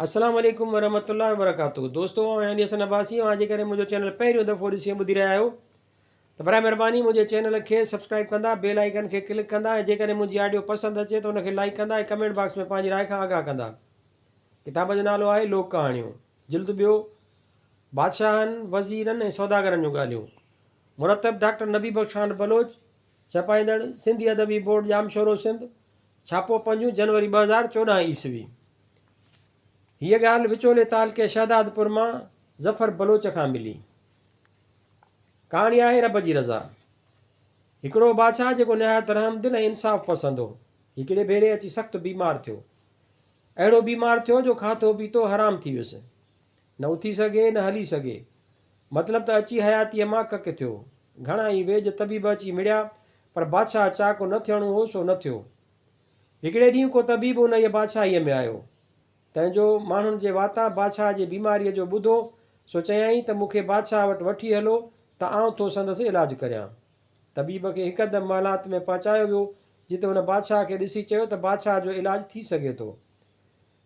السلام عليڪم ورحمة الله وبرڪاته دوستو آئون علي حسن عباسي اوهان جيڪڏهن منهنجو چينل پهريون دفعو ڏسي ۽ ٻڌي رهيا آهيو ته برائي مهرباني منهنجي چينل کي سبسڪرائب ڪندا بيل آئيڪن کي ڪلڪ ڪندا ۽ جيڪڏهن منهنجي آڊيو پسند اچي ته ان کي لائيڪ ڪندا ۽ ڪمينٽ باڪس ۾ پنهنجي راء کان آگاهه ڪندا ڪتاب جو نالو آهي لوڪ ڪهاڻيون جلد ٻيو بادشاهن وزيرن ۽ سوداگرن جون ڳالهيون مرتب ڊاڪٽر نبي بخش خان بلوچ ڇپائيندڙ سنڌي ادبي بورڊ ڄامشورو سنڌ ڇاپو پنجون جنوري 2014 عيسوي. هيء ڳالهه وچولي تعلقي شهدادپور مان ظفر بلوچ کان ملي. ڪهاڻي آهي رب جي رضا. هڪڙو بادشاهه جيڪو نهايت رحم دل ۽ انصاف پسند هو، هڪڙي ڀيري اچي سخت بيمار ٿيو. اهڙو بيمار ٿيو جو کاڌو پيتو حرام ٿي ويس. نه اٿي سگهي نه هلي سگهي. مطلب ته اچي حياتيء مان ڪڪ ٿيو. گهڻا ئي ويڄ طبيب اچي مڙيا، پر بادشاهه چاڪ نه ٿيڻو هو سو نه ٿيو. هڪڙي ڏينهن ڪو طبيب انهيء بادشاهيء ۾ آيو. تنهن جو ماڻهن جي واتان بادشاهه جي بيماريء جو ٻڌو، سو چيائين ته مون کي بادشاهه وٽ وٺي هلو ته آئون ٿو سندس علاج ڪريان. طبيب کي هڪدم محلات ۾ پهچايو ويو، جتي هن بادشاهه کي ڏسي چيو ته بادشاهه جو علاج ٿي سگهي ٿو.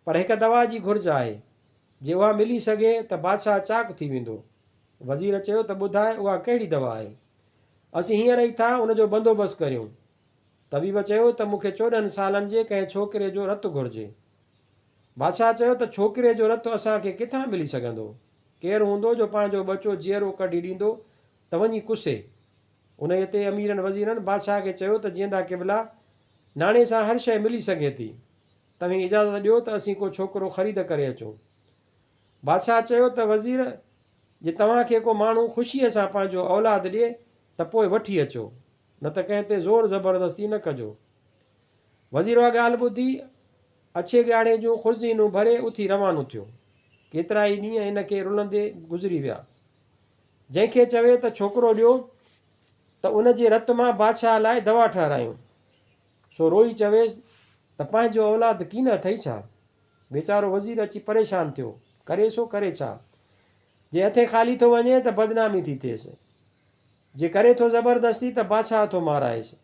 پر هڪ دوا جي گهرج آهي. جي اها ملي سگهي ته بادشاهه چاڪ ٿي ويندو. وزير چيو ته ٻڌاء اها ڪهڙي دوا آهي؟ اسين هينئر ئي ٿا ان جو بندوبست ڪريون. طبيب چيو ته مون کي 14 سالن جي ڪنهن ڇوڪري جو رت گهرجي. بادشاهه چيو ته ڇوڪري جو رت اسان کي ڪٿان ملي سگهندو؟ ڪير هوندو جو پنهنجو ٻچو جيئرو ڪڍي ڏيندو ته وڃي ڪسي. انهيء تي اميرن وزيرن بادشاهه کي چيو ته جيئندا قبلا، ناڻي سان هر شيء ملي سگهي ٿي. توهين اجازت ڏيو ته اسين ڪو ڇوڪرو خريد ڪري اچون. بادشاهه چيو ته وزير، جي توهان کي ڪو ماڻهو خوشيء سان پنهنجو اولاد ڏئي ته پوء وٺي اچو، نه ته ڪنهن تي زور زبردستي نه ڪجو. وزير اها ڳالهه ٻڌي، اڇي ڳاڙهي جون خرزينون ڀري اٿي روانو ٿيو. ڪيترائي ڏينهن هن کي رلندي گذري ويا. جنهن کي چوي ته ڇوڪرو ڏيو ته ان جي رت مان بادشاهه لاء دوا ٺهرايون. سو روئي چويس ته پنهنجو اولاد ڪين اٿئي ڇا؟ ويچارو وزير اچي پريشان ٿيو، ڪري سو ڪري ڇا؟ جي هٿين خالي ٿو وڃي ته بدنامي ٿي ٿئيس. جي ڪري ٿو زبردستي ته بادشاهه ٿو مارائيس.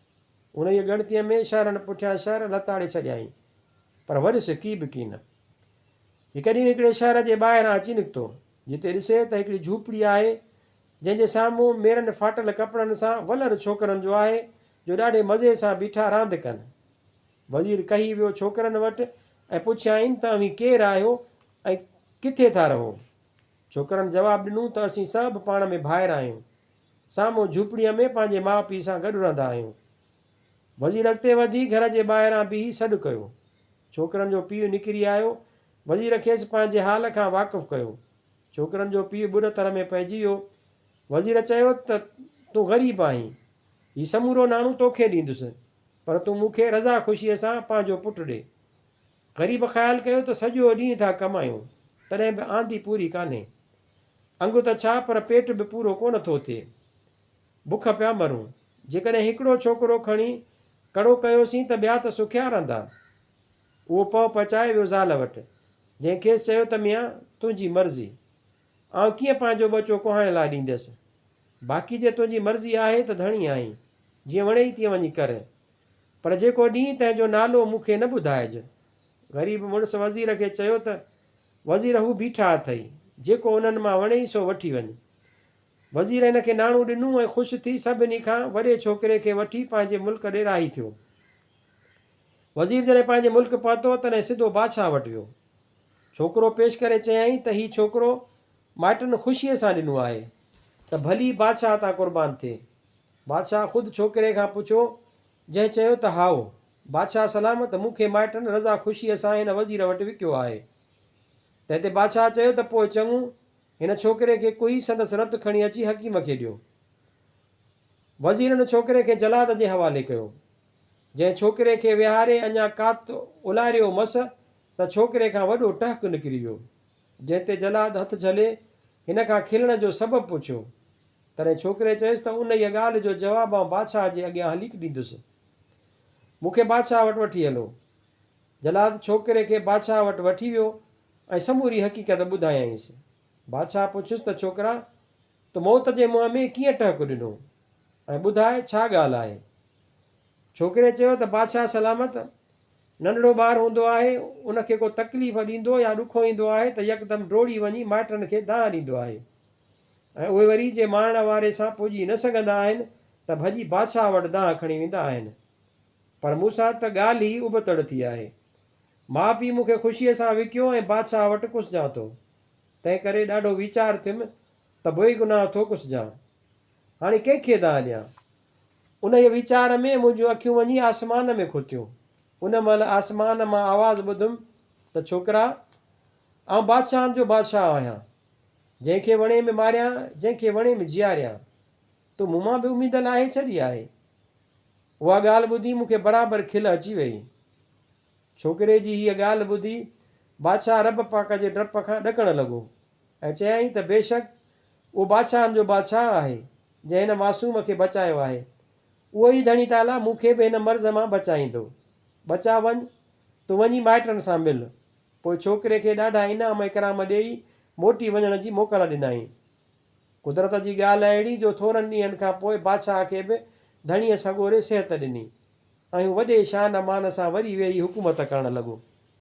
انهيء ڳڻتيء ۾ شهرن پٺيان شهر لتاڙي ڇڏيائين، پر وريس ڪي به ڪين. هڪ ڏينهن هڪڙي شهر جي ٻاهران اچي نڪتو، جتي ڏسي ته هڪڙي جهوپڙي آهي، جنهن جي سامهون ميرن ڦاٽل ڪپڙن سان ولر ڇوڪرن جو آهي، جو ڏاڍي مزي سان بيٺا راند ڪن. وزير ڪهي ويو ڇوڪرن وٽ ۽ پڇيائين ته اوهين ڪير آهيو ۽ ڪٿي ٿا رهو؟ ڇوڪرن جواب ڏنو ته اسين سڀ پاڻ ۾ ڀائر آهيون. سامهون جهوپڙيء ۾ پنهنجي ماء پيء سان گڏ رهندا آهيون. وزير اڳتي وڌي گهر جي ٻاهران بيهي سڏ ڪيو. ڇوڪرن جو پيء نڪري آيو. وزير کيس پنهنجي حال کان واقف ڪيو. ڇوڪرن جو پيء ٻڏتر ۾ پئجي ويو. وزير چيو ته تون غريب آهين. هي سمورو ناڻو توکي ڏيندس، پر تون مون کي رضا خوشيء سان پنهنجو پٽ ڏي. غريب خيال ڪيو ته سڄو ڏينهن ٿا ڪمايون، تڏهن به آندي پوري ڪانهي. انگ ته ڇا پر پيٽ به پورو ڪونه ٿو ٿئي. بک پيا مرون. جيڪڏهن هڪڙو ڇوڪرو کڻي ڪڙو ڪيوسين ته ٻيا ته سکيا رهندا. اهو پهه پچائي ويو زال وٽ، جنهن کيس چيو ته ميان، تنهنجي مرضي. آئون ڪيئن پنهنجو ٻچو ڪهائڻ لاء ڏيندس. باقي جي تنهنجي مرضي آهي ته ڌڻي آهين، جيئن وڻيئي تيئن وڃي ڪر. پر جيڪو ڏينهن تنهن جو نالو مون کي نه ٻڌائج. غريب مڙس وزير کي چيو ته، وزير هو بيٺا اٿئي، جيڪو انهن مان وڻيئي سو وٺي وڃ. وزير هن کي ناڻو ڏنو ۽ خوش ٿي سڀني کان وڏي ڇوڪري کي وٺي پنهنجي ملڪ ڏي راهي ٿيو. وزير جڏهن پنهنجي ملڪ پهتو تڏهن سڌو بادشاهه وٽ ويو. ڇوڪرو پيش ڪري چيائين ته هي ڇوڪرو مائٽن خوشيء سان ڏنو آهي ته ڀلي بادشاهه تان قربان ٿئي. بادشاهه خود ڇوڪري کان پڇيو، جنهن چيو ته هائو، بادشاهه سلامت، مون کي مائٽن رضا خوشيء سان هن وزير وٽ وڪيو آهي. تنهن تي بادشاهه چيو ته پوء چڱو، هن ڇوڪري کي ڪهي سندس رت کڻي اچي حڪيم کي ڏيو. وزير ان ڇوڪري کي جلاد جي حوالي ڪيو، جنهن ڇوڪري کي ويهاري اڃا ڪات الاريو مس ته ڇوڪري کان وڏو ٽهڪ نڪري ويو، جنهن تي جلاد هٿ جهلي هن کان کلڻ جو سبب پڇيو. تڏهن ڇوڪري چيس ته انهيء ڳالهه جو جواب آئون بادشاهه جي اڳيان هلي ڏيندس. مون کي بادشاهه وٽ وٺي هلو. جلاد ڇوڪري کي بادشاهه وٽ وٺي ويو ۽ سموري حقيقت ٻڌايائينس. بادشاهه پڇيس ته ڇوڪرا، تو موت جي منهن ۾ ڪيئن ٽهڪ ڏنو ۽ ٻڌاء ڇا ڳالهه آهي؟ ڇوڪري چيو ته بادشاهه سلامت! ننڍڙو ٻار هوندو آهي، ان کي ڪو تڪليف ڏيندو يا ڏکوئيندو آهي ته يڪدم ڊوڙي وڃي مائٽن کي دانهن ڏيندو آهي ۽ اهي وري جي مارڻ واري سان پڄي نه سگهندا آهن ته ڀڄي بادشاهه وٽ دانهن کڻي ويندا آهن. پر مون سان ته ڳالهه ئي ابتڙ ٿي آهي. ماء پيء مون کي خوشيء سان وڪيو ۽ بادشاهه وٽ ڪسجان ٿو. تنهنڪري ڏاڍو ويچار ٿيم ته بيگناهه ٿو ڪسجان. هاڻي ڪنهن کي دانهن ڏيان؟ انهيء ويچار ۾ منهنجون اکيون وڃي آسمان ۾ کتيون. ان مهل آسمان مان آواز ٻڌم ته ڇوڪرا! آئون بادشاهن جو بادشاهه آهيان. جنهن کي وڻي م ماريان، جنهن کي وڻي م جياريان. تو مون مان به اميد لاهي ڇڏي آهي. اها ڳالهه ٻڌي مون کي برابر کل اچي ويئي. ڇوڪري جي هيء ڳالهه ٻڌي بادشاهه رب پاڪ جي ڊپ کان ڏڪڻ لڳو ۽ چيائين ته بيشڪ اهو بادشاهن جو بادشاهه آهي، جنهن هن معصوم کي بچايو آهي. اهو ئي ڌڻي تعاليٰ مون کي به هن مرض مان بچائيندو. ٻچا وڃ، تون وڃي مائٽن سان مل. پوء ڇوڪري کي ڏاڍا انعام اڪرام ڏيئي موٽي وڃڻ جي موڪل ڏنائين. قدرت جي ڳالهه اهڙي جو ٿورن ڏينهن کان پوء بادشاهه کي به ڌڻيء سڳوري صحت ڏني ۽ هو وڏي شان مان سان وري ويهي حڪومت ڪرڻ لڳو.